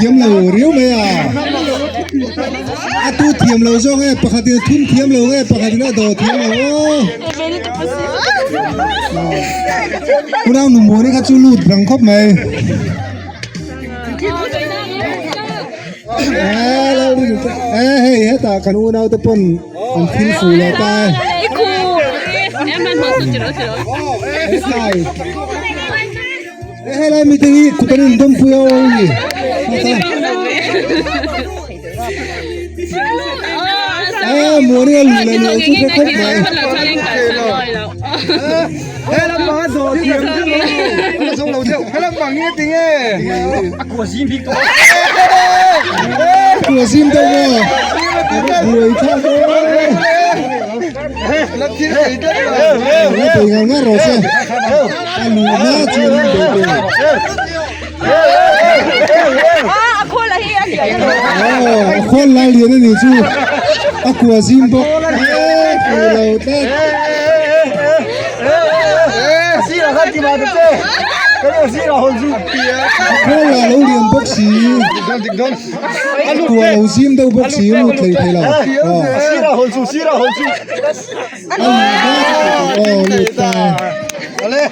thiam lo riau mai a. A tu thiam lo zawk nge pakhatin a thun thiam lo nge pakhatin a dawh thiam lo aw. Unau nu muani kha chu lut rang khawp mai. Eh hei hetah kan unau te pawn an thil fu leh ta e. Eh helai mite hi kut an indawmpui a aw ni. Eh muani a luh leh luh chu hre khawp mai. Kua zim deuh maw? Buai thlak e. La bei ngar ngar rawh se. A luh hma chuan in bei tur. A khawl lai lian a nih chu. A kua zim bawk. E fuh lo tlat. A khawl lah lo lian bawk si. A kua lo zim deuh bawk si lut thei thei lo. A luh hma chu aw lut ta e.